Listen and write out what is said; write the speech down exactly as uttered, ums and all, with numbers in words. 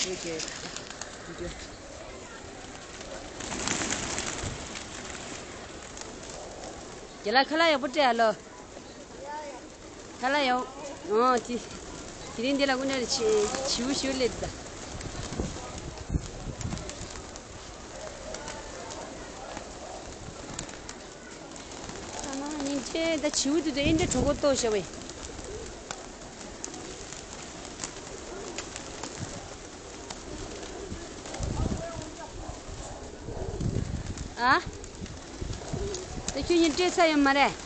རྒྱ་ལ་ཁ་ལག་ཡག་པོ་སྤྲད་ཨ་ལོ། ཁ་ལག་ཡག་འོ་དེ། དེ་རིང་འདི་ལ་དངོས་གནས་ལ་བྱི་བྱིའུ་ཞིག་སླེབས་ད། ཨ་མ་ཉིན་ཁྱེད་ད་བྱིའུ་དེ་ཚོ་ཨེ་འདྲ་གྲོགས་པོ་ལྟོགས་ཤག་པས། ཨ། ད་ཁྱོད་གཉིས་སྤྲད་ཚར་ཡོད་མ་རེད།